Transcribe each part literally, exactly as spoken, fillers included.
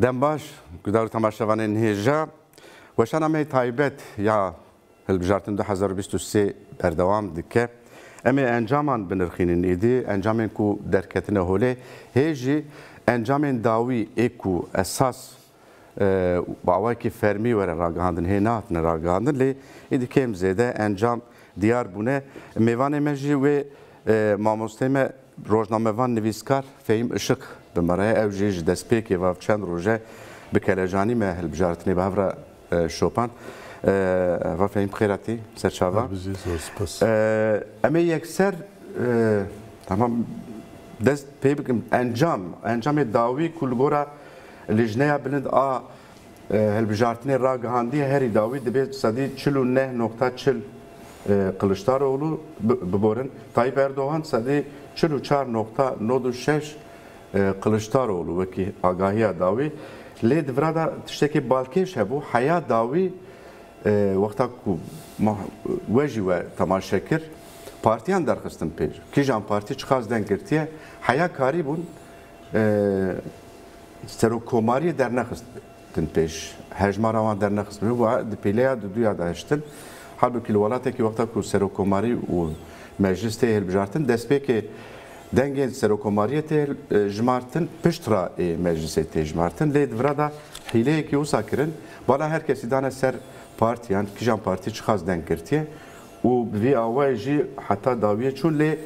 Dem baş, guhdar û temaşevanên hêja. Weşana me taybet ya hilbijartin du hezar û bîst û sê berdewam dike. Em ê encaman binirxînin êdî, encamên ku derketine holê, hê jî encamên dawî ê ku esas, e, bi awayekî fermî were ragihandin, hê nehatine ragihandin, lê êdî kêm zêde encam diyar bûne. Mêvanê me jî wê, e, mamosteyê me rojnamevan, nivîskar Fehîm Işık bi me re ye. Ew jî ji destpêkê ve çend roj e bi kelecanî me hilbijartinê bi hev re, e, şopand. E, va Fehîm, bi xêr hatî, ser çava. Her bijî, zor spas. E, em ê yekser, e, tamam, dest pê bikin. Encam, encamê dawî ku li gora Lijneya Bilind a e, hilbijartinê ragihandiye, herî dawî dibê sedî çil û neh noqta çil, e, Kiliçdaroglu, bi-, biborin, Tayyip Erdogan sedî çil û çar noqta nod û şeş, e, Kiliçdaroglu, wekî agahiya dawî. Lê di vira de tiştekî balkêş hebû, heya dawî, e, wexta ku ma, we jî we temaşe kir, partiyan derxistin pêş. Kîjan partî çiqas deng girtiye, heya karîbûn, e, serokkomariyê dernexistin pêş, hejmara wan dernexistin. Û di pîleya duduya de hiştin. Halbûkî li welatekî wexta ku serokkomarî û meclis tê hilbijartin, destpêkê dengên serokkomariyê tê, e, jimartin, piştre ê meclisê tê jimartin. Lê di vira de hîleyekî wisa kirin, bala her kesî dane ser partiyan, kîjan partî çiqas deng girtiye û bi vî awayê jî heta dawiyê çûn. Lê,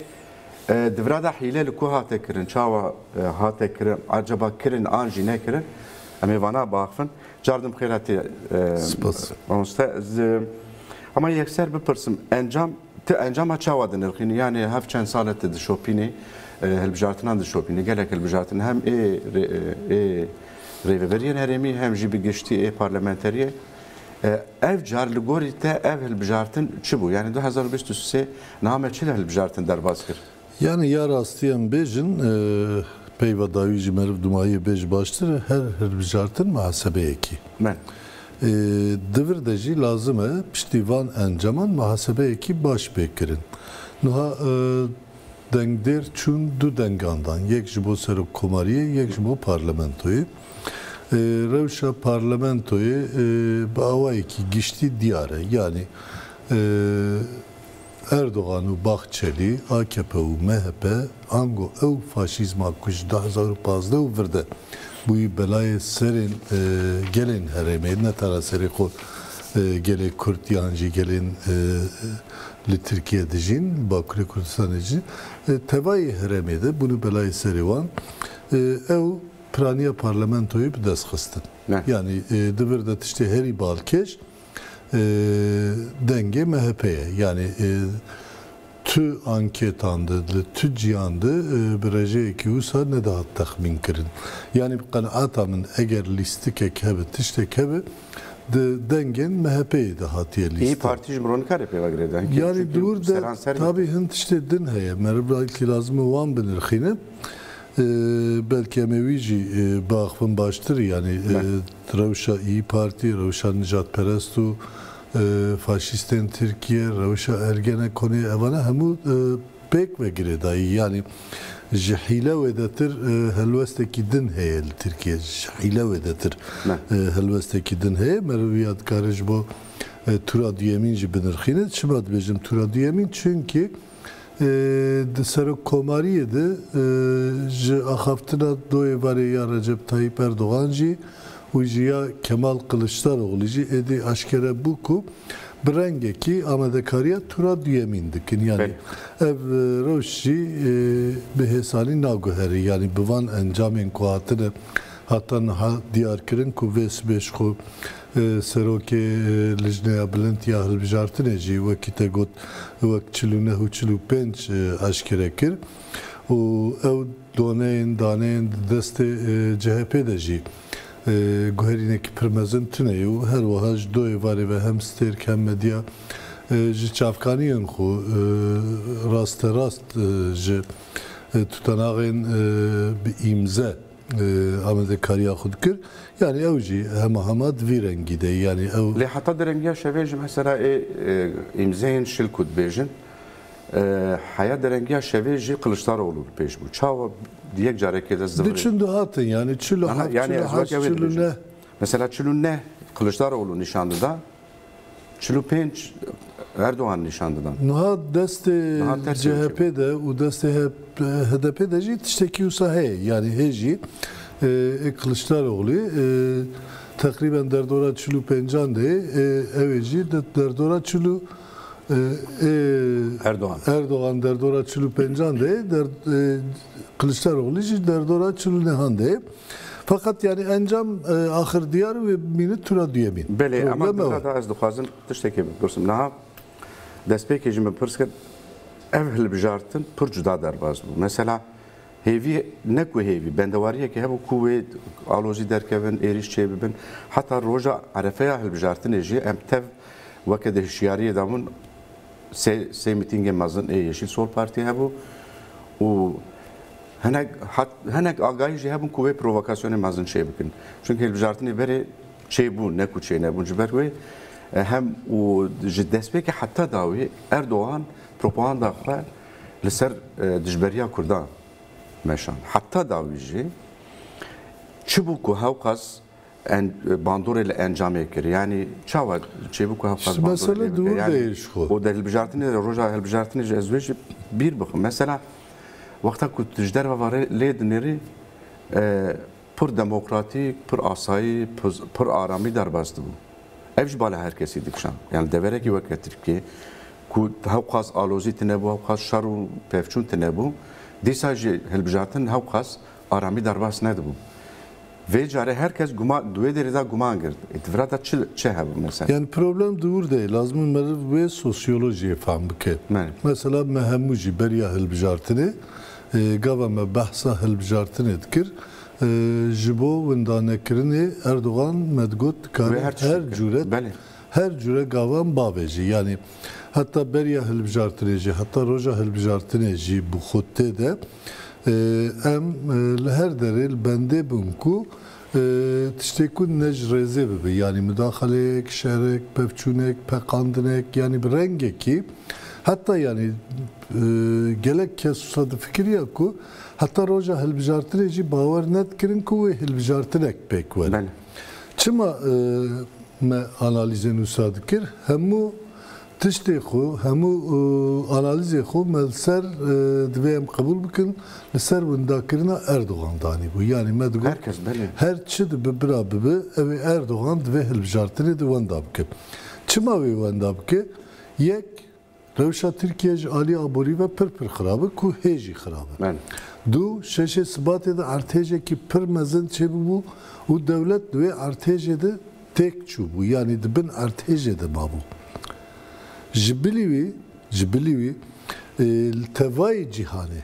e, di vira de hîle li ku hate kirin, çawa, e, hate kirin, acaba kirin an jî nekirin? Em ê vana biaxivin. Cardim xêr hatî, e, Spas. Mamoste. Ez, e, hema yekser bipirsim, encam, tu encama çawa dinirxînî? Yani hev çend sal e tu dişopînî, e, hilbijartinan dişopînî, gelek hilbijartin hem ê rê-, e, ê rêveberiyên herêmî hem jî bi giştî ê parlamenteriyê. E, ev car li gorî te ev hilbijartin çi bû? Yani du hezar û bîst û sê niha me çi hilbijartin derbas kir? Yani ya rastî em bêjin, e, peyva dawî jî meriv dumahiyê bêj baştir, her hilbijartin muhasebeyekî. Me. E, di vir de jî lazim e piştî van encaman muhasebeyekî baş bê kirin. Niha, e, dengdêr çûn du dengan dan. Yek ji bo serokkomariyê, yek ji bo parlamentoyê. E, rewşa parlamentoyê, e, bi awayekî giştî diyar e. Yani, e, Erdogan û Bahçelî, A K P û M H P, ango ew faşîzma ku ji du hezar û pazdeh û vir de bûyî belayê serên, e, gelên herêmê, ne tera serê xwe, e, gelê Kurd yan jî gelên, e, li Tirkiye dijîn, Bakurê Kurdistanê jî, e, tevayê herêmê de bûne belayê serê wan, e, ew piraniya parlamentoyê bi dest xistin. Ne. Yani, e, di vir de tiştê herî balkêş, e, dengê M H P ye. Yani, e, tu anketan de, li tu ciyan de, e, bi rejeyekî wisa nedihat texmîn kirin. Yani bi qenaeta min eger lîstikek hebe, tiştek hebe, di dengên M H P'yê de hatiye lîstin. Partî ji min re nikare pê ve girêdayî. Yani dûr de tabî hin tiştê din heye. Meriv belkî lazim e wan binirxîne. E, belkî em ê wî jî, e, biaxivin baştir. Yani, e, rewşa İYİ Partî, rewşa nijadperest û, e, faşîstên Tirkiye, rewşa Ergenekonê, evana hemû, e, pêk ve girêdayî. Yani ji hîle wêdetir, e, helwestekî din heye li Tirkiye. Ji hîle wêdetir, e, helwestekî din heye. Meriv ya dikare ji bo, e, tura duyemîn jî binirxîne. Çima dibêjim tura duyemîn? Çünkü, e, di serokkomariyê de, e, ji axaftina doyê varê ya Recep Tayyip Erdogan jî û ji ya Kemal Kılıçdaroğlu jî êdî aşkere bû ku bi rengekî amadekariya tura duyemîn dikin. Yani ev, e, rewş jî, e, bi hêsanî naguherî. Yani bi van encamên ku hatine hata niha diyar kirin ku vê sibê ji xwe, e, serokê, e, Lijneya Bilind ya Hilbijartinê jî wekî te got wek çil û neh û çil û pênc, e, aşkere kir û ew doneyên, daneyên di destê, e, C H P de jî, e, guherînekî pir mezin tune ye û her wiha ji doyê varê ve hem stêrk hem medya, e, ji çavkaniyên xwe, e, rasterast, e, ji, e, tutanaxên, e, bi îmze, e, amadekariya xwe dikir. Yani ew jî hema hema di vî rengî de ye. Yani ew Lê heta di rengiya şevê jî mesela ê, e, îmzeyên şil ku dibêjin, E, heya derengiya şevê jî Kılıçdaroğlu li pêş bû. Çawa yek carekê de zivirê? Diçin dihatin, yani çil û Aha, heft, yani çil û ez heşt, weke wê çil û dibêjim. neh. Mesela çil û neh Kılıçdaroğlu nîşan dida, çil û pênc Erdoğan nîşan dida. Niha destê Niha ters C H P de û destê H P, H D P de jî tiştekî wisa heye. Yani hê jî, e, ê Kılıçdaroğlu, e, teqrîben derdora çil û pêncan de, e, ew ê jî de-, derdora çil û, e, e, Erdoğan. Erdoğan derdora çil û pêncan de, der-, e, Kılıçdaroğlu jî derdora çil û nehan de. Fakat yani encam, e, axir diyar ve mînit tura duyemîn. Belê, ama Problem ew e. Burada da ez dixwazim tiştekê bipirsim. Niha destpêkê jî min pirs kir, ev hilbijartin pir cuda derbas bû. Mesela hêvî, ne ku hêvî, bendewariyekê hebû ku wê alozî derkevin, êrîş çêbibin. Heta roja Erefeya hilbijartinê jî em tev weke di hişyariyê de bûn, sê, sê mîtîngên mezin ê Yeşil Sol Partî hebû û hinek hat-, hinek agahî jî hebûn ku wê provokasyonê mezin çêbikin. Çunkî hilbijartinê berê çêbûn, ne ku çênebûn. Ji ber wê, e, hem û ji destpêkê heta dawî Erdogan propaganda xwe li ser, e, dijberiya Kurdan meşand. Heta dawî jî çi bû ku hewqas en-, bandorê li encamê kir? Yanî çawa çêbû ku hewqas bandorê lê bike? Mesele di wir de yê ji xwe. Û di hilbijartinê, roja hilbijartinê jî ez wê jî bîr bixim. Mesela wexta ku tu ji derve ve rê-, lê dinêrî, e, pir demokratîk, pir asayî, pir, pir aramî derbas dibû. Ev jî bala her kesî dikişand. Yani deverekî weke Tirkiyê ku hewqas alozî tune bû, hewqas şer û pevçûn tune bû, dîsa jî hilbijartin hewqas aramî derbas nedibû. Vê carê her kes guman, di wê derê de guman girt. Ê, di vira de çi, çi hebû mesela? Yani problem di wir de ye. Lazim e meriv wê sosyolojiyê fehm bike. Belê. Mesela me hemû jî beriya hilbijartinê, e, gava me behsa hilbijartinê dikir, e, ji bo windanekirinê Erdogan me digot dikare Wê her tiştî her bike. cüret Belê. Her cure gavan bavêjî. Yani heta beriya hilbijartinê jî, heta roja hilbijartinê jî bi xwe tê de, e, em, e, li her derê li bendê bûn ku, e, tiştê ku ne ji rêzê bibe. Yani mudaxaleyek, şerek, pevçûnek, peqandinek, yani bi rengekî, heta yani, e, gelek kes wisa difikiriya ku heta roja hilbijartinê jî bawer nedikirin ku wê hilbijartinek pêk were. Belê. Çima, e, me analîzên wisa dikir. Hemû tiştê xwe, hemû, e, analîzê xwe me li ser, e, divê em qebûl bikin, li ser windakirina Erdogan danîbû. Yanî me digot, Her kes, belê. her çi dibe bira bibe, ew ê Erdogan divê hilbijartinê di wenda bike. Çima wê wenda bike? Yek, Rewşa Tirkiye ji alî aborî ve pir pir xirab e, ku hê jî xirab e. Belê. Du, şeşê Sibatê de erdhêjekî pir mezin çêbûbû û dewlet di wê erdhêjê de têk çûbû, yanî di bin erdhêjê de mabû. Ji bilî wî, ji bilî wî, e, li tevayê cîhanê,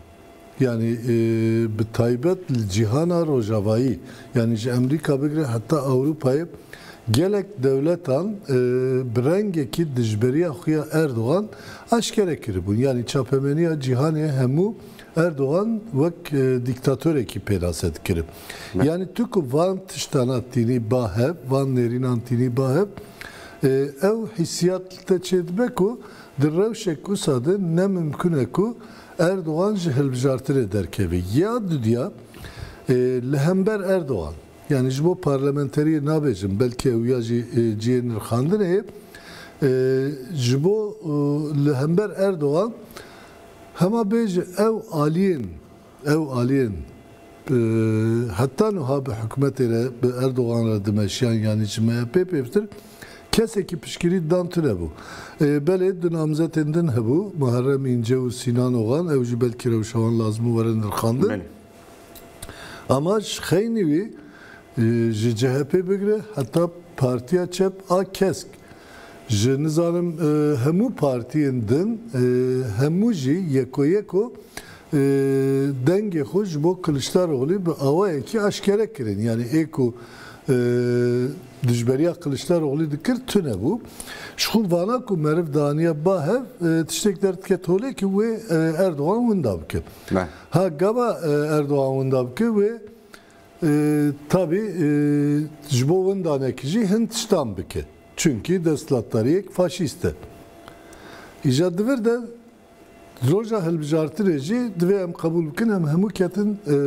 yanî, e, bi taybet li cîhana rojavayî, yanî ji Amerîka bigire heta Ewropayê, gelek dewletan, e, bi rengekî dijberiya xwe ya Erdogan aşkere kiribûn. Yanî çapemeniya cîhanê hemû Erdogan wek, e, dîktatorekî pênase dikirin. Ne. Yanî tu ku van tiştana tînî ba hev, van nêrînan tînî ba hev, e, ew hîsiyat li te çêdibe ku di rewşek wisa de ne mimkun e ku Erdogan ji hilbijartinê derkeve. Ya dudiya, e, li hember Erdogan, yanî ji bo parlamenteriyê nabêjim, belkî ew ya jî, e, cihê nirxandinê ye, e, ji bo, e, li hember Erdogan, hema bêje ew aliyên, ew aliyên, e, heta niha bi hikûmetê re, bi Erdogan re dimeşiyan, yanî ji M H P pêvtir, kesekî piştgirî dan tune bû. E, belê du namzetên din hebû, Muharrem İnce û Sinan Ogan, ew jî belkî rewşa wan lazim û were nirxandin. Belê. Ama ji xeynî wî, e, ji C H P bigire heta Partiya Çep a Kesk, ji nizanim, e, hemû partiyên din, e, hemû jî yeko yeko, e, dengê xwe ji bo Kiliçdaroglu bi awayekî aşkere kirin. Yanî ê ku, e, dijberiya Kiliçdaroglu dikir tune bû. Ji xwe vana ku meriv daniya ba hev, e, tiştek derdiket holê ki wê, e, Erdogan winda bike. Ne. Ha, gava, e, Erdogan winda bike, wê, e, tabî, e, ji bo windanekî jî hin tiştan bike. Çunkî desthilatdariyek faşîst e. Îja di vir de Roja hilbijartinê jî divê em qebûl bikin, em hemû ketin, e,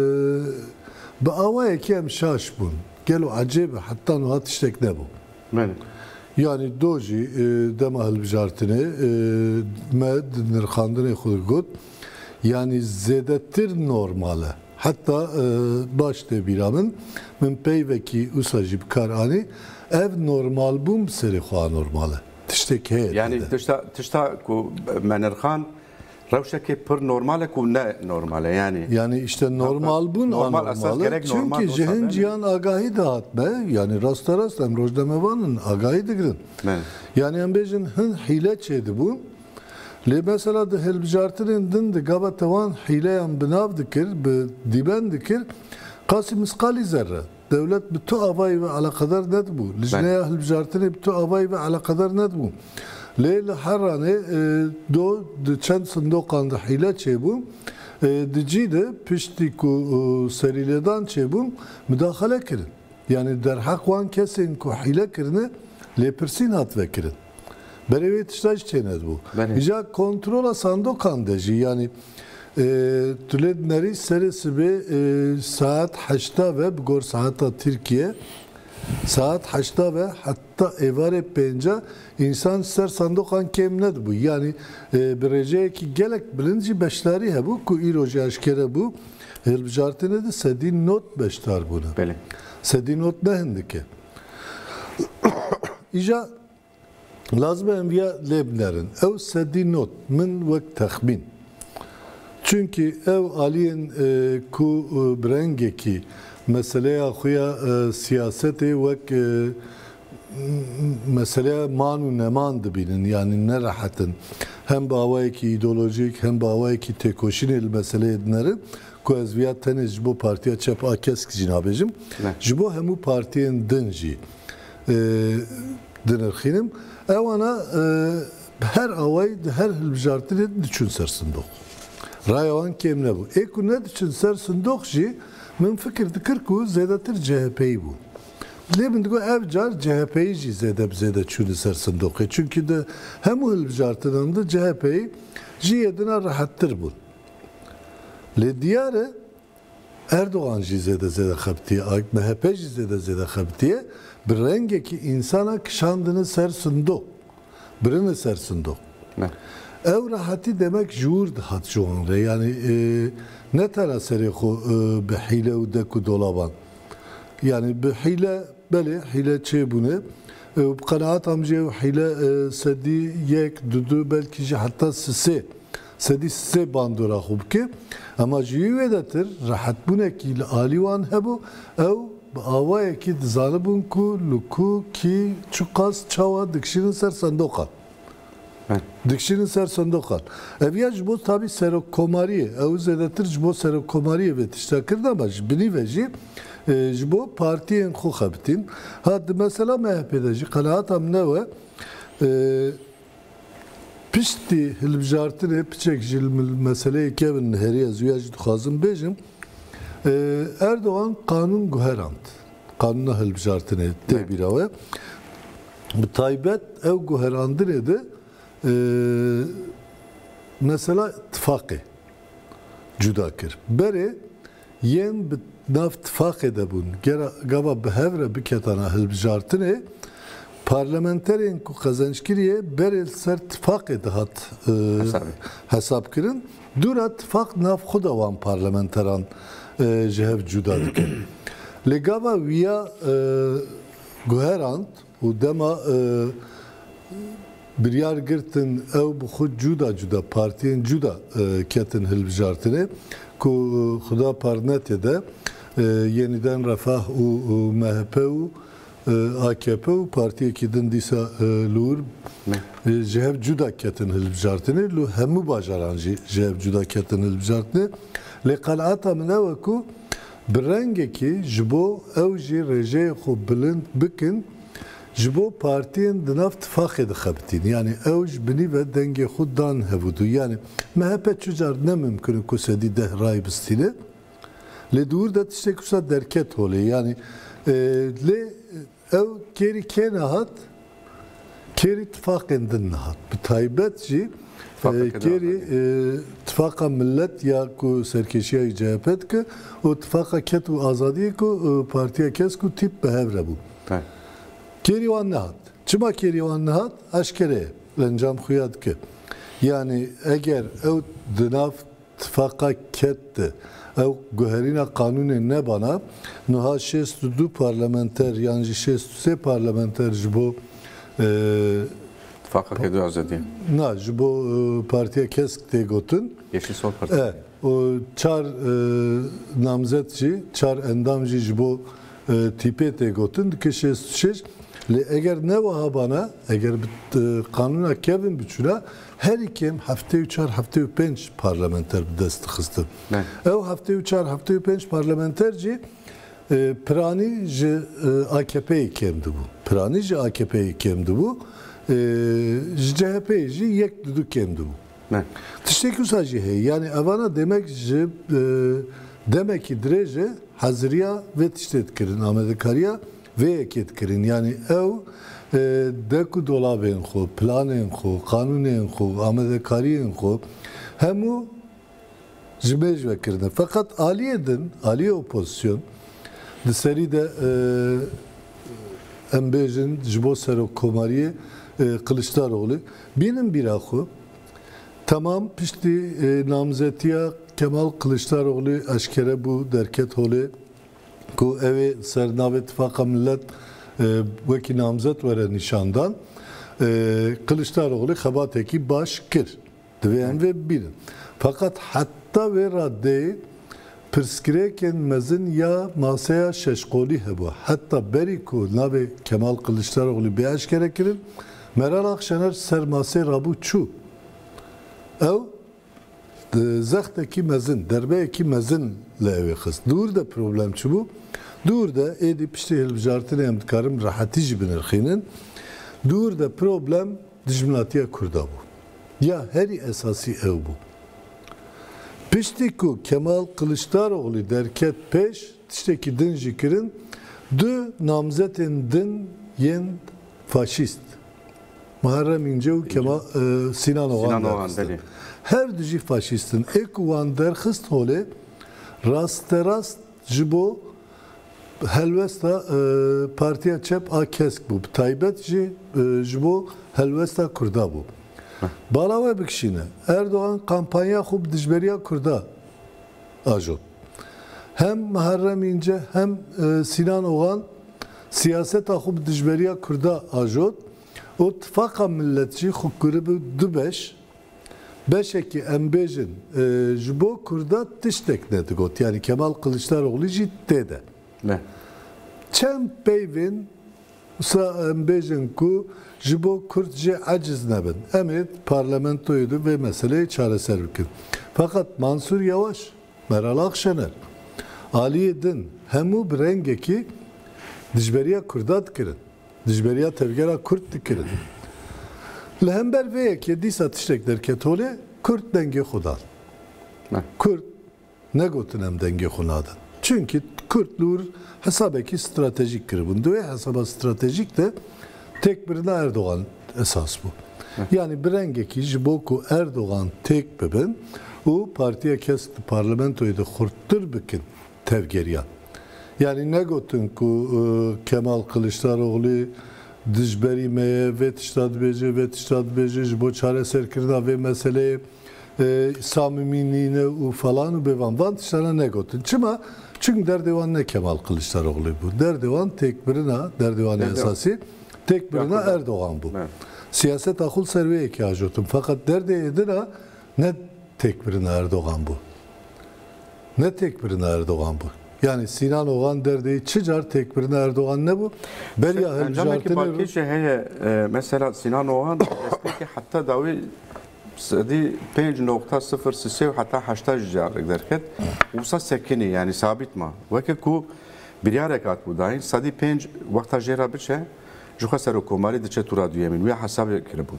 bi awayekî em şaş bûn. Gelo ecêb e, heta niha tiştek nebû. Belê. Yanî do jî, e, dema hilbijartinê, e, me di nirxandinê xwe got, yanî zêdetir normal e. Heta, e, baş tê bîra min, min peyvekî wisa jî bi kar anî, ev normal bûn bi serê xwe anormal e. Tiştek heye. Yanî têde. Tişta, tişta ku me nirxand, rewşekê pir normal e ku ne normal e, yanî. Yanî işte normal bûn, normal, esas anormal e. Gerek normal. Çünkü ji hin ciyan agahî dihat me, yanî rasterast em rojnamevan in, agahî digirin. Belê. Yanî em bêjin hin hîle çêdibûn. Lê mesela di hilbijartinên din de gava te wan hîleyan bi nav dikir, bi dîben dikir, qasî misqalî zerre. Dewlet bi tu avayî ve eleqedar nedibû. Lijneya hilbijartinê bi tu avayî ve eleqedar nedibû. Lê li Heranê, e, do di çend sindoqan de hîle çêbû. E, di cî de piştî ku, e, serîlêdan çêbû, mudaxele kirin. Yanî derheq wan kesên ku hîle kirine, lêpirsîn hat vekirin. Berê wê tişta jî çênedibû. Belê. Îja kontrola sandokan de jî, yanî, e, tu lê dinerî serê sibê, e, saet heşta ve, bi gor saeta Tirkiye, saet heşta ve heta êvarê pênca însan ser sandokan kêm nedibû. Yanî, e, bi rêjeyekî gelek bilind jî beşdarî hebû ku îro jî eşkere bû, hilbijartinê de sedî nod beşdar bûne. Belê. Sedî nod ne hindik e. Îja lazim e em viya lê binerin. Ew sedî nod min wek texmîn. Çünkü ew aliyên, e, ku, e, bi rengekî meseleya xwe ya, e, siyasetê wek, e, m-, meseleya man û neman dibînin, yanî nerehet in. Hem bi awayekî îdeolojîk, hem bi awayekî têkoşînê li meseleyê dinerin, ku ez viya tenê ji bo Partiya Çep a Kesk jî nabêjim. Ne. Ji bo hemû partiyên din jî, e, dinirxînim. Ewana, e, bi her awayî di her hilbijartinê diçûn ser sindoq. Raya wan kêm nebû. Ê ku nediçin ser sindoq jî, min fikir dikir ku zêdetir C H P'yî bû. Lê min digot ev car C H P'yî jî zêde bi zêde çûne ser sindoqê. Çünkü di hemû hilbijartinan de C H P'yî ji yê dina rehettir bûn. Lê diyar e, Erdogan jî zêde zêde xebitiye, A K, M H P jî zêde zêde xebitiye, bi rengekî însana kişandine ser sindoq, birine ser sindoq. Ne. Ew rehetî demek ji wir dihat ji wan re. Yanî, e, ne tena serê xwe, e, bi hîle û dek û dolaban. Yanî bi hîle, belê hîle çêbûne. E, bi qenaeta min jî ew hîle, e, sedî yek, du du, belkî jî heta sisê. Sedî sê bandora xwe bike. Ema ji wî wêdetir rehetbûnekî li alî wan hebû, ew bi awayekî dizanibûn ku li ku, kî, çiqas, çawa dikişînin ser sendoqan. He. Dikişînin ser sendoqan. Ev ya ji bo tabî serokkomariyê, ew zêdetir ji bo serokkomariyê vê tişta kirin, ama ji binî ve jî, e, ji bo partiyên xwe xebitîn. Ha, di mesela M H P de jî qenaeta min ew e, e, Piştî hilbijartinê piçek ji li meseleyê kevin nihêrî, ez wîya jî dixwazim bêjim. E, Erdogan qanûn guherand. Qanûna hilbijartinê tê bîra we. Bi taybet ew guherandinê de, e, mesela tifaqê cuda kir. Berê yên bi nav tifaqê de bûn, gera gava bi hev re biketana hilbijartinê, parlamenterên ku qezenc kiriye berê li ser tifaqê dihat, e, Hesabê. Hesab kirin. Dûra tifaq nav xwe de wan parlamenteran, e, ji hev cuda dike. Lê gava wiya, e, guherand, û dema, e, biryar girtin, ew bi xwe cuda cuda partiyên cuda, e, ketin hilbijartinê, ku, e, Xuda Parnetê de, e, Yenîden Refah û, û M H P û, e, A K P û partiyekî din dîsa, e, li wir, e, ji hev cuda ketin hilbijartinê, li hemû bajaran jî ji hev cuda ketin hilbijartinê. Lê qenaeta min ew e ku bi rengekî ji bo ew jî rêjeyê xwe bilind bikin, ji bo partiyên di nav tifaqê de xebitîn. Yanî ew ji binî ve dengê xwe dan hevûdû. Yanî M H P çi car ne mimkun e ku sedî deh ray bistîne. Lê di wir de tiştek wisa derket holê. Yanî, e, lê ew kêrî kê nehat? Kêrî tifaqên din nehat. Bi taybet jî, Tifaqa e, Ked û kêrî, Azadî. E, tifaqa millet ya ku serkêşiya wî C H P dike û tifaqa ked û azadiyê ku, e, Partiya Kesk û Tîp bi hev re bû. He. Kêrî wan nehat. Çima kêrî wan nehat? Eşkere ye. Encam xuya dike. Yani eger ew di nav tifaqa ked de ew guherîna qanûnê nebana, niha şêst û du parlamenter yan jî şêst û sê parlamenter ji bo, e, Tifaqa Ked û Azadî. Na, ji bo, e, Partiya Kesk tê gotin. Yeşil Sol Parti. E, û çar, e, namzet jî, çar endam jî ji bo, e, Tîpê tê gotin, dike şêst û şeş. Lê eger ne wiha bana, eger bi, e, qanûna kevin biçûna, herî kêm heftê û çar, heftê û pênc parlamenter bi dest dixistin. Ne. Ew heftê û çar, heftê û pênc parlamenter jî, e, piranî ji, e, A K P'yê kêm dibû. Piranî ji A K P'yê kêm dibû. E, ji C H P'yê jî yek du kêm dibû. Ne. Tiştek wisa jî heye. Yani evana demek ji, e, demekî dirêj e heziriya vê tiştê dikirin, amadekariya vê yekê dikirin. Yani ew, e, dek û dolabên xwe, planên xwe, qanûnên xwe, amadekariyên xwe hemû ji mêj ve kirine. Feqet aliyê din, aliyê opozisyon, di serî de, e, em bêjin ji bo serokkomariyê, e, Kiliçdaroglu, bînin bîra xwe, temam piştî, e, namzetiya Kemal Kiliçdaroglu eşkere bû, derket holê ku ew ê ser navê Tifaqa Millet, e, wekî namzet were nîşandan, e, Kiliçdaroglu xebatekî baş kir. Divê em vê bibînin. Feqet heta wê radeyê pirsgirêkên mezin ya maseya şeşqolî hebû. Heta berî ku navê Kemal Kiliçdaroglu bê eşkere kirin, Meral Akşener ser masê rabû çû. Ew, e, zextekî mezin, derbeyekî mezin li ew ê xist. Dûr de problem çi bû? Dûr de êdî piştî hilbijartinê em dikarin rehetî jî binirxînin. Dûr de problem dijminatiya Kurda bû. Ya herî esasî ew bû. Piştî ku Kemal Kiliçdaroglu derket pêş, tiştekî din jî kirin, du namzetên din yên faşîst, Muharrem İnce û Kemal, e, Sinan Oğan Sinan Oğan, derxistin. Belê. Her du jî faşîst in. Ê ku wan derxist holê, rasterast ji bo helwesta, e, Partiya Çep a Kesk bû. Bi taybet jî, e, ji bo helwesta Kurda bû. Heh. Bala we bikişîne. Erdogan kampanya xwe bi dijberiya Kurda ajot. Hem Muharrem İnce hem, e, Sinan Oğan siyaseta xwe bi dijberiya Kurda ajot û Tifaqa Millet jî xwe kiribe du beş. Beşekî em bêjin, e, ji bo Kurda tiştek nedigot. Yani Kemal Kılıçdaroğlu jî tê de. Ne. Çend peyvên wisa em bêjin ku ji bo Kurd jî eciz nebin. Em ê parlamentoyê de vê meseleyê çareser bikin. Fakat Mansur Yavaş, Meral Akşener, aliyê din hemû bi rengekî dijberiya Kurda dikirin. Dijberiya tevgera Kurd dikirin. Li hember vê yekê dîsa tiştek derket holê, Kurd dengê xwe dan. Ne. Kurd negotin em dengê xwe nadin. Çunkî Kurd li wir hesabekî stratejîk kiribûn. Di wê hesaba stratejîk de têkbirina Erdogan esas bû. Heh. Yani bi rengekî ji bo ku Erdogan têk bibin û Partiya Kesk di parlamentoyê de xurttir bikin tevgeriyan. Yani negotin ku, e, Kemal Kılıçdaroğlu dijberî me ye, vê tişta dibêje, vê tişta dibêje, ji bo çareserkirina vê meseleyê e, samimî nîne û falan û bêvan. Van tiştana negotin. Çima? Çünkü derdê wan ne Kemal Kılıçdaroğlu bû. Derdê wan têkbirina, derdê wan Derdê esasî têkbirina Erdogan. Erdogan bû. Evet. Siyaseta xwe li ser wê yekê ajotin. Fakat derdê êdina ne têkbirina Erdogan bû. Ne têkbirina Erdogan bû. Yani Sinan Oğan derdê çi car têkbirina Erdogan nebû. Beriya Encamekî hilbijartinê balkêş jî heye, e, mesela Sinan Oğan destekî heta dawî sedî pênc nokta sifir sê û heta heşta jî carek derket. Wisa sekinî, yani sabit ma. Weke ku biryarek hatibû dayîn, sedî pênc wexta jê re biçe, ji xwe serokkomarî diçe tura duyemîn. Wî hesabê kiribûn.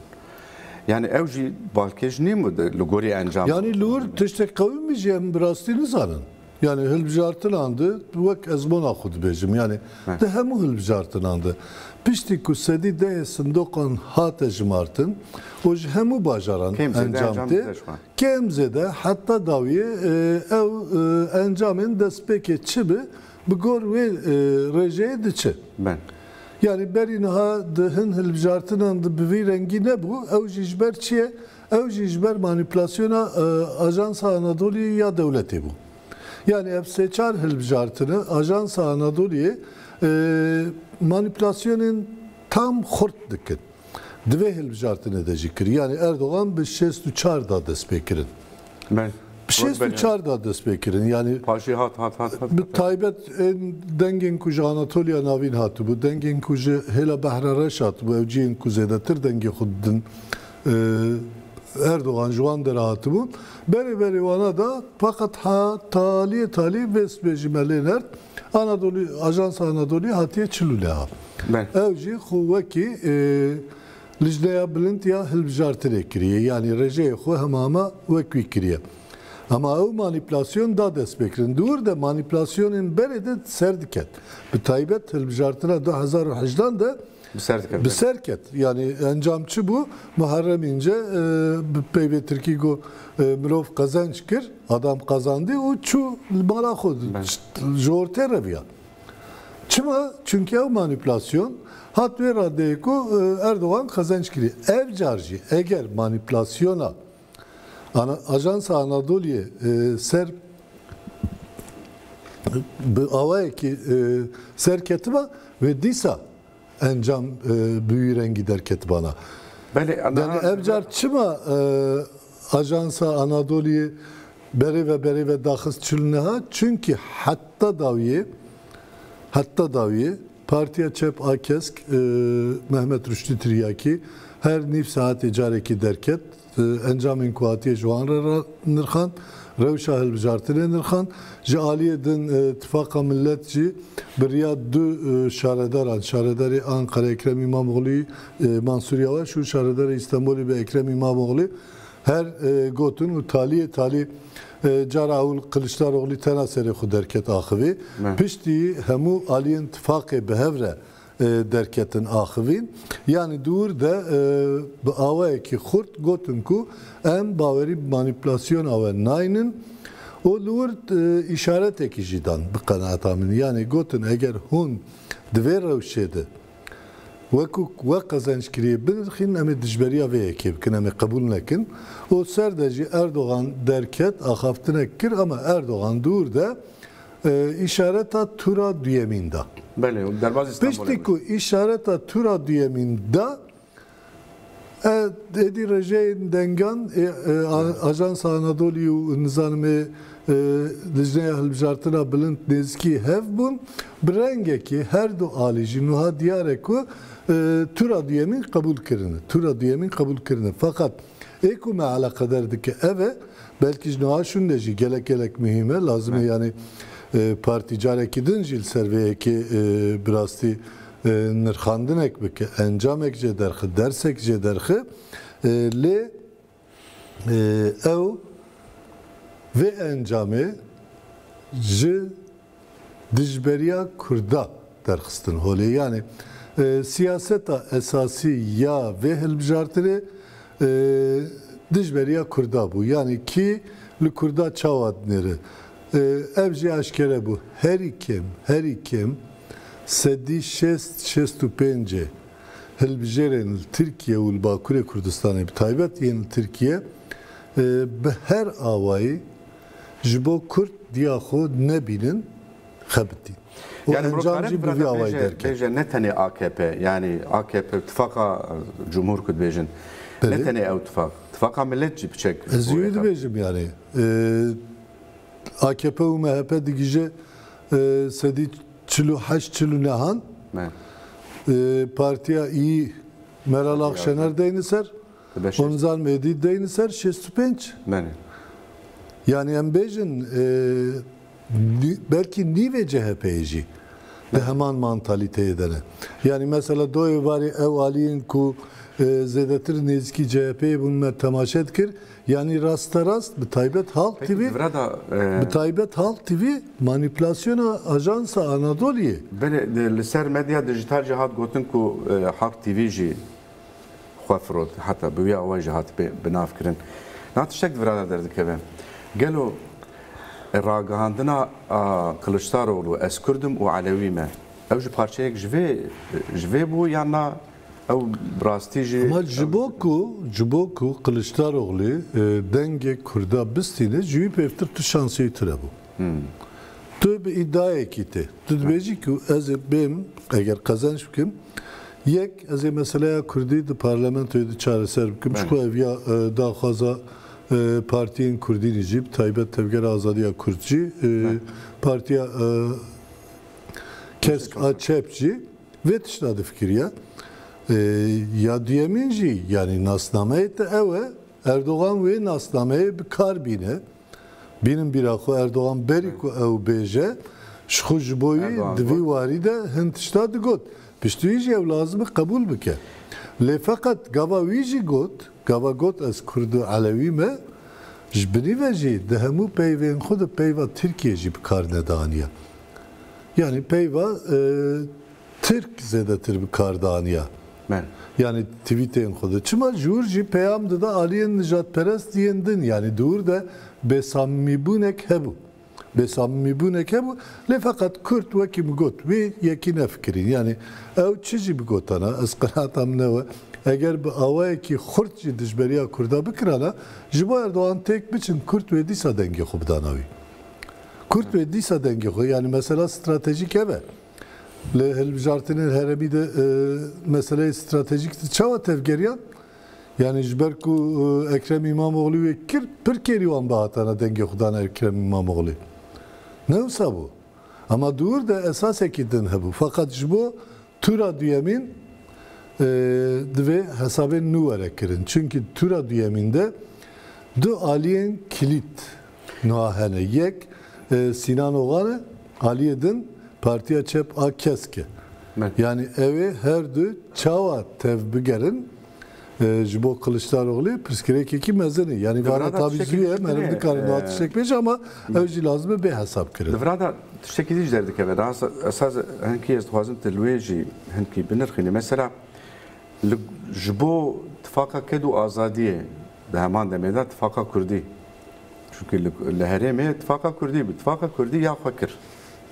Yani ew jî balkêş nîn bû de, li gorî encam. Yani li wir tiştek qewimî jî em bi rastî nizanin. Yani hilbijartinan de wek ezmona xwe dibêjim. Yani Evet. di hemû hilbijartinan de piştî ku sedî dehê sindoqan hate jimartin û ji hemû bajaran Kêm zêde encam encam tê, dide ji xwe. kêm zêde heta dawiyê, e, ew, e, encamên destpêkê çi bi, bi gor wê, e, rêjeyê diçe. Ben. Yani berî niha di hin hilbijartinan de bi vî rengî nebû. Ew jî ji ber çi ye? Ew jî ji ber manîpulasyona, e, Ajansa Anadoluyê ya dewletê bû. Yani ev sê çar hilbijartine Ajansa Anadoluyê, e, manîpulasyonên tam xurt dikin. Di vê hilbijartinê de jî kir. Yani Erdogan bi şêst û çar da dest pê kirin. Ben. Bi şêst û çar da dest pê kirin. Yani Paşê hat, hat, hat, hat. bi taybet ên dengên ku ji Anatoliya Navîn hatibû, dengên ku ji hêla Behra Reş hatibû, ew cihên ku zêdetir dengê xwe didin, e, Erdogan ji wan dera hatibûn. Berê berê wana da, feqet ha taliyê talî vê sibê jî me lê nert. Anadolu, Ajansa Anadoluyê hatiye çil û neha. Ben. Ew jî xwe wekî, e, Lijneya Bilind ya Hilbijartinê kiriye. Yanî rêjeyê xwe hema hema wek wî kiriye. Ama ew manîpulasyon da dest pê kirin. Di wir de manîpulasyonên berê de ser diket. Bi taybet hilbijartina du hezar û hejdan de Bi ser diket. bi ser ket. Yani encam çi bû? Muharrem İnce, e, bi peyvê tirkî got, e, mirov qezenç kir, adam qazandî û çû li mala xwe Ben. ji ortê reviya. Çima? Çünkü ew manîpulasyon hat wê radeyê ku, e, Erdogan qezenç kiriye. Ev car jî eger manîpulasyona Ana-, Ajansa Anadoluyê, e, ser bi awayekî, e, ser ketiba ve dîsa encam, e, bi wî rengî derketibana. Belê, Yani ana- ev car çima, e, Ajansa Anadoluyê berê ve berê ve daxist çil û neha? Çünkü hetta dawiyê, hetta dawiyê Partiya Çep a Kesk, e, Mehmet Rüştü Tiryakî her nîv saetê carekî derket. E, encamên ku hatiye ji wan re ra-, nirxand, rewşa hilbijartinê nirxand. Ji aliyê din, e, Tifaqa Millet jî bi riya du, e, şaredaran, şaredarê Ankara Ekrem İmamoğlu, e, Mansur Yavaş û şaredarê Îstanbulê bi Ekrem İmamoğlu her, e, gotin û taliyê talî, e, cara ewil Kiliçdaroglu tena serê xwe derket axivî. Me. Piştî hemû aliyên tifaqê bi hev re, e, derketin axivîn. Yani di wir de, e, bi awayekî xurt gotin ku em bawerî bi manîpulasyona we naynin û li wir, e, îşaretekî jî dan bi qenaeta min. Yani gotin eger hûn di vê rewşê de Wekû we qezenc kiriye binirxîn, em ê dijberiya vê yekê bikin, em ê qebûl nekin. Û ser de jî Erdogan derket, axaftinek kir, ama Erdogan dûr de, e, îşareta tura duyemîn da. Belê, û derbazî Stenbolê Piştî bû. ku îşareta tura duyemîn da, e, êdî rejeyên dengan, e, e, a-, Ajansa Anadolî û nizanim ê e, Lijneya Hilbijartina Bilind nêzikî hev bûn. Bi rengekî her du alî jî nuha diyar e ku, e, tura duyemîn qebûl kirine. Tura duyemîn qebûl kirine. Feqet ê ku me eleqeder dike ev e, belkî ji niha şûnde jî gelek gelek muhîm e. Lazim e Evet. yani, e, partî carekî din jî li ser vê yekê, e, bi rastî, e, nirxandinek bike, encamek jê derxe, dersek jê derxe. E, lê Ee, ew vê encamê ji dijberiya Kurda derxistin holê. Yani, e, siyaseta esasî ya vê hilbijartinê, e, dijberiya Kurda bû. Yani kî li Kurda çawa dinêre? E, ev jî aşkere bû. Herî kêm, herî kêm sedî şêst, şêst û pêncê hilbijêrên li Tirkiye û li Bakurê Kurdistanê bi taybet yên li Tirkiye, e, bi her awayî ji bo Kurd diya xwe nebînin, xebitîn. Û Yani mirov encam kare jî bi vî bibire awayî bêje, derket. bêje ne tenê A K P, yani A K P tifaqa, e, cumhur ku dibêjin, ne Belê. tenê ew tifaq, tifaqa millet jî piçek Ez wî dibêjim yani. E, A K P û M H P digije, e, sedî çil û heşt, çil û nehan. Me. E, Partiya İYİ Meral Akşener deyne ser. Dibe şêst. Onzan Mêdî deyne ser şêst û pênc. Belê. Yani em bêjin, e, nî-, belkî nîvê C H P'yê jî di heman mantalîteyê de ne. Yani mesela doyê varê ew aliyên ku E, zêdetir nêzîkî C H P'yê bûn me temaşe dikir. Yanî rasterast bi taybet Halk Peki, T V, di vira da, e, bi taybet Halk T V manîpulasyona Ajansa Anadoliyê. Belê, li ser medya dijital jî hat gotin ku, e, Halk T V jî xwe firot, heta bi wî awayî jî hat pê bi nav kirin. Na tiştek di vira de derdikeve. Gelo ragihandina a Kiliçdaroglu, "Ez Kurd im û Elewî me", ew jî parçeyek ji vê, ji vê bû yan na ew bi rastî jî Ama ji bo ku, ji bo ku Kiliçdaroglu, e, dengê Kurda bistîne, ji wî pêvtir tu şansê wî tune bû. Hmm. Tu bi îdiayekî tê. Tu dibêjî ku ez ê bêm, eger qezenç bikim, yek, ez ê meseleya Kurdî di parlamentoyê de çareser bikim. Belê. Ji xwe ev ya, e, daxwaza, e, partiyên Kurdî jî, bi taybet Tevgera Azadiya Kurd jî, e, Belê. Partiya, e, Kesk a Çep jî vê tişta difikiriye. E, ya duyemîn jî, yanî nasnameyê te ew e, Erdogan wê nasnameyê bi kar bîne. Bînin bîra xwe, Erdogan berî ku ew bêje, ji xwe ji bo wî Erdogan di vî got. warî de hin tişta digot. Piştî wî jî ew lazim e qebûl bike. Lê feqet gava wî jî got, gava got, "Ez Kurd û Elewî me", ji binî ve jî di hemû peyvên xwe de peyva Tirkiyê jî bi kar nedaniye. Yanî peyva, e, Tirk zêdetir bi kar daniya. Belê. Yanî tweetên xwe de. Çima ji wir jî peyam dida aliyên nijadperest yên din. Yanî di wir de bêsamîmîbûnek hebû. Bêsamîmîbûnek hebû. Lê feqet Kurd wekî min got, wê yekî nefikirîn. Yanî ew çi jî bigotana, ez qenata min ew e. Eger bi awayekî xurt jî dijberiya Kurda bikirana, ji bo Erdogan têk biçin Kurd wê dîsa dengê xwe bidana wî. Kurd wê dîsa dengê xwe, yanî mesela stratejîk ev e. Li hilbijartinên herêmî de, e, meseleyê stratejîk de çawa tevgeriyan? Yanî ji ber ku, e, Ekrem Îmamoğlu wê kir, pir kêrî wan bihatana dengê xwe dana Ekrem Îmamoğlu. Ne wisa bû. Ama di wir de esasekî din hebû. Fakat ji bo tura duyemîn, e, divê hesabên nû were kirin. Çunkî tura duyemîn de du aliyên kilît niha hene. Yek, e, Sinan Ogan e, aliyê din Partiya Çep a Kesk e. Me. Yanî ew ê her du çawa tev bigerin, e, ji bo Kiliçdaroglu pirsgirêkekî mezin e. Yanî Di vana vira da tabî tiştekî zû ye, dişitine, meriv dikarin e, niha tiştek bêje ama ew jî lazim e bê hesab kirin. Di vira da tiştekî dî ji derdikeve. Daha sa-, esas hinkî ez dixwazim tu li wê jî hinkî binirxînî. Mesela, Li, ji bo tifaqa ked û azadiyê di heman demê de tifaqa kurdî. Çunkî li, li herêmê tifaqa kurdî bû. Tifaqa kurdî ya xwe kir.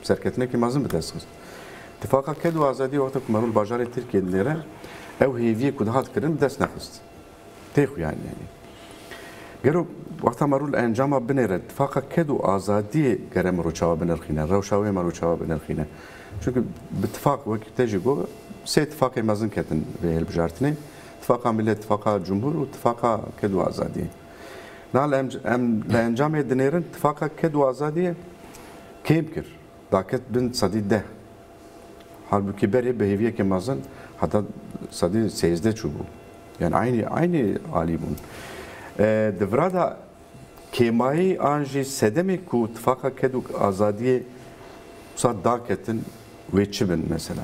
Serketinekî mezin bi dest xist. Tifaqa ked û azadiyê wexta ku merû li bajarê Tirkiyê dinêre, ew hêviyê ku dihat kirin bi dest nexist. Tê xuyan yanî. Gero wexta merû li encama binêre, tifaqa ked û azadiyê gere merû çawa binirxîne, rewşa wê merû çawa binirxîne. Çunki bi tifaq wekî te jî got, sê tifaqê mezin ketin vê hilbijartinê. Tifaqa Millet, Tifaqa Cumhur û Tifaqa Ked û Azadiyê. Na li em, em li encamê dinêrin, Tifaqa Ked û Azadiyê kêm kir. Daket bin sedî deh. Halbûkî berê bi hêviyeke mezin heta sedî sêzdeh çûbû. Yani aynî, aynî alî bûn. E, di vira de kêmayî an jî sedemê ku tifaqa ked û azadiyê wisa daketin wê çi bin mesela?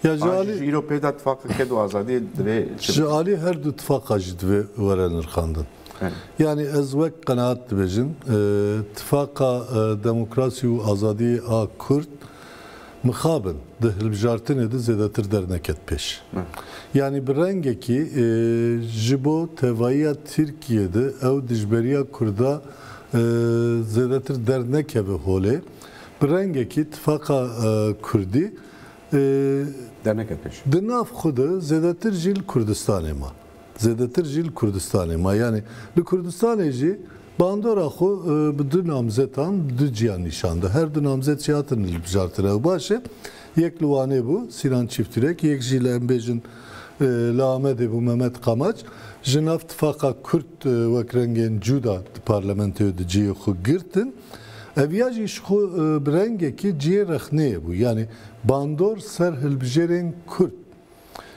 Ya ji An jî alî ji îro pê de tifaqa ked û azadiyê divê çi Ji bin? alî her du tifaqa jî divê were nirxandin. Evet. Yani ez wek qenaat dibêjim, e, tifaqa, e, demokrasî û azadiyê a Kurd mixabin di hilbijartinê de zêdetir derneket pêş. Hı. Yani bi rengekî, e, ji bo tevahiya Tirkiye de ew dijberiya Kurda, e, zêdetir dernekeve holê. Bi rengekî tifaqa, e, Kurdî, e, Derneket pêş. di nav xwe de zêdetir jî li Kurdistanê ma. Zêdetir jî li Kurdistanê ma. Yani li Kurdistanê jî bandora xwe, e, bi du namzetan, bi du ciyan nîşan da. Her du namzet jî hatin hilbijartin. Ew baş e. Yek li Wanê bû, Sinan Çîftîrek, yek jî li em bêjin, e, li Amedê bû, Mehmet Qamaç. Ji nav tifaqa Kurd, e, wek rengên cuda di parlamentoyê di cihê xwe girtin. Ev ya jî ji xwe, e, bi rengekî cihê rexneyê bû. Yani bandor ser hilbijêrên Kurd.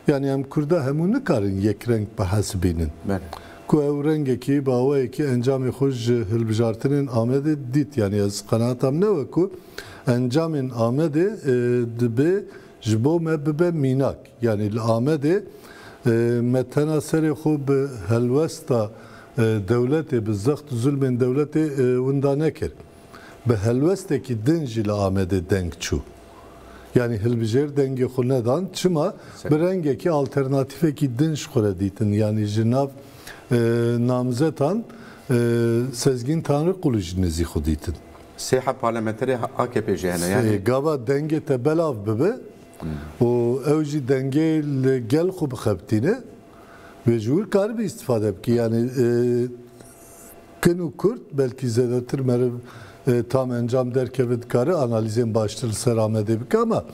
Yani em Kurda hemû nikarin yek reng bihesibînin. Belê. Ku ew rengekî, bi awayekî encamê xwe ji hilbijartinên Amedê dît. Yani ez qenatam ne we ku encamên Amedê, e, dibe ji bo me bibe mînak. Yani li Amedê E, me tena serê xwe bi helwesta, e, dewletê, bi zext û zulmên dewletê, e, winda nekir. Bi helwestekî din jî li Amedê deng çû. Yanî hilbijêr dengê xwe nedan. Çima? Bi rengekî alternatîfekî din ji xwe re dîtin. Yanî ji nav, e, namzetan, e, Sezgîn Tanrıkulu jî nêzî xwe dîtin. Sê heb parlamenterê A K P jî hene, yanî. Gava dengê te belav bibe û ew jî dengê li gel xwe bixebitîne, wê ji wir karibe îstifade bike. Yanî, e, kin û kurt, belkî zêdetir meriv, e, tam encam derkeve, dikare analîzên baştir li ser Amedê bike, ama,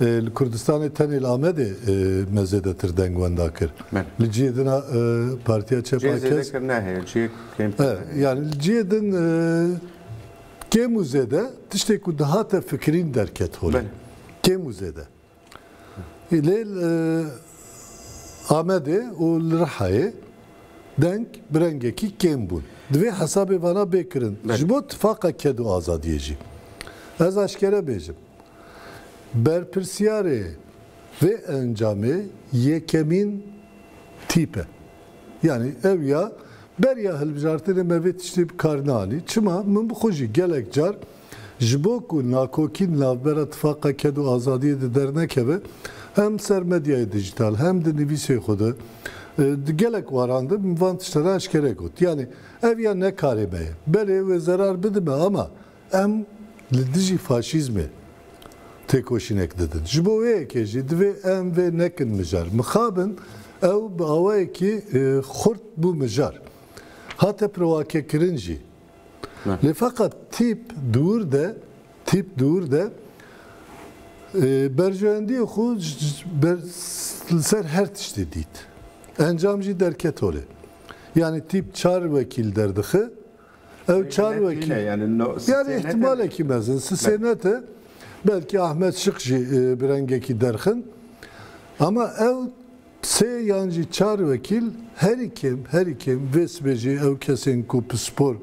e, li Kurdistanê tenê li Amedê, e, me zêdetir deng wenda kir. Belê. Li cihê din a, e, Partiya Çep Cihê a kes zêdekirine heye, cihê kêmkirine Evet, heye. Yani li cihê din, e, kêm û zêde tiştê ku dihate fikirîn derket holê. Belê. Kêm û zêde. Lê, e, Amedê û li Rihayê deng bi rengekî kêm bûn. Divê hesabê vana bê kirin. Belê. Ji bo tifaqa ked û azadiyê jî. Ez aşkere bêjim. Berpirsiyarê vê encamê yekemîn tîp e. Yanî ew ya beriya hilbijartinê me vê tiştê bi kar neanî. Çima? Min bi xwe jî gelek car ji bo ku nakokî navbera tifaqa ked û azadiyê de dernekeve, hem ser medyayê dijîtal, hem di nivîsê xwe de, e, di gelek waran de min van tiştana eşkere got. Yanî ev ya ne karê me ye. Belê wê zerar bidime ama em li dijî faşîzmê têkoşînek didin. Ji bo wê yekê jî divê em vê nekin mijar. Mixabin ew bi awayekî, e, xurt bû mijar. Hate pirovakekirin jî. Ne. Lê feqet tîp dûr de, tîp dûr de, e, berjewendiyê xwe ji, ji, ber, li ser her tiştê dît. Encam jî derket holê. Yanî tîp çar wekîl derdixe, Ew çar wekîl. Yine yani no, Yani sisê nete ihtimalekî mezin. Sisê nete belkî Ahmet Şık jî, e, bi rengekî derxin. Ama ew sê yan jî çar wekîl herî kêm, herî kêm vê sibê jî ew kesên ku pispor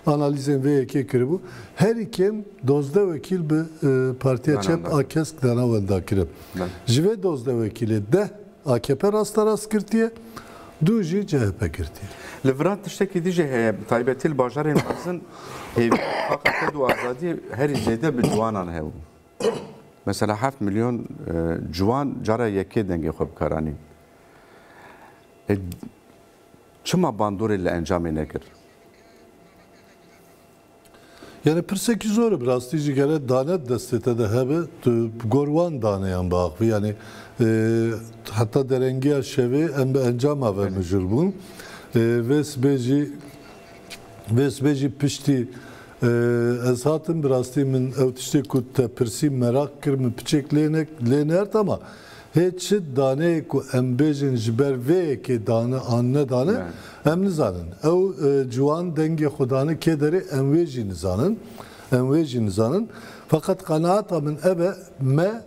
analîzên vê yekê kiribû, herî kêm dozdeh wekîl bi, e, Partiya Çep a kesk dana wenda kirin. Ji vê dozdeh wekîlê deh A K P rasterast girtiye, du jî C H P girtiye. Li viran tiştekî dî jî heye, bi taybetî li bajarên mezin hêviya faqa ked û azadiyê herî zêde bi ciwanan hebû. Mesela heft milyon, e, ciwan cara yekê dengê xwe bi kar anîn. E, çima bandorê li encamê nekir? Yani pirsekî zor e, bi rastî jî gere dane destê te de hebe, tu bi gor wan daneyan biaxivî. Yani, e, heta derengiya şevê em bi encama ve mijûl bûn. E, vê sibê jî, vê sibê jî piştî, e, ez hatim, bi rastî min ew tiştê ku te pirsî meraq kir, min piçek lê ne-, lê nert ama Hê çi daneyê ku em bêjin ji ber vê yekê dane an nedane, em nizanin. Ew, e, ciwan dengê xwe dane kê derê, em wê jî nizanin. Em wê jî nizanin. Feqet qenaeta min ev e, me,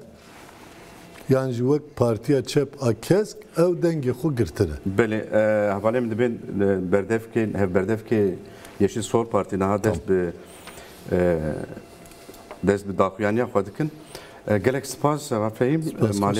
yan jî wek Partiya Çep a Kesk, ew dengê xwe girtine. Belê, e, hevalê min dibên, e, berdevkê, hevberdevkê Yeşil Sol Partî niha dest bi, e, dest bi daxuyaniya xwe dikin. E, gelek spas, Rafehîm. Spas, e, malê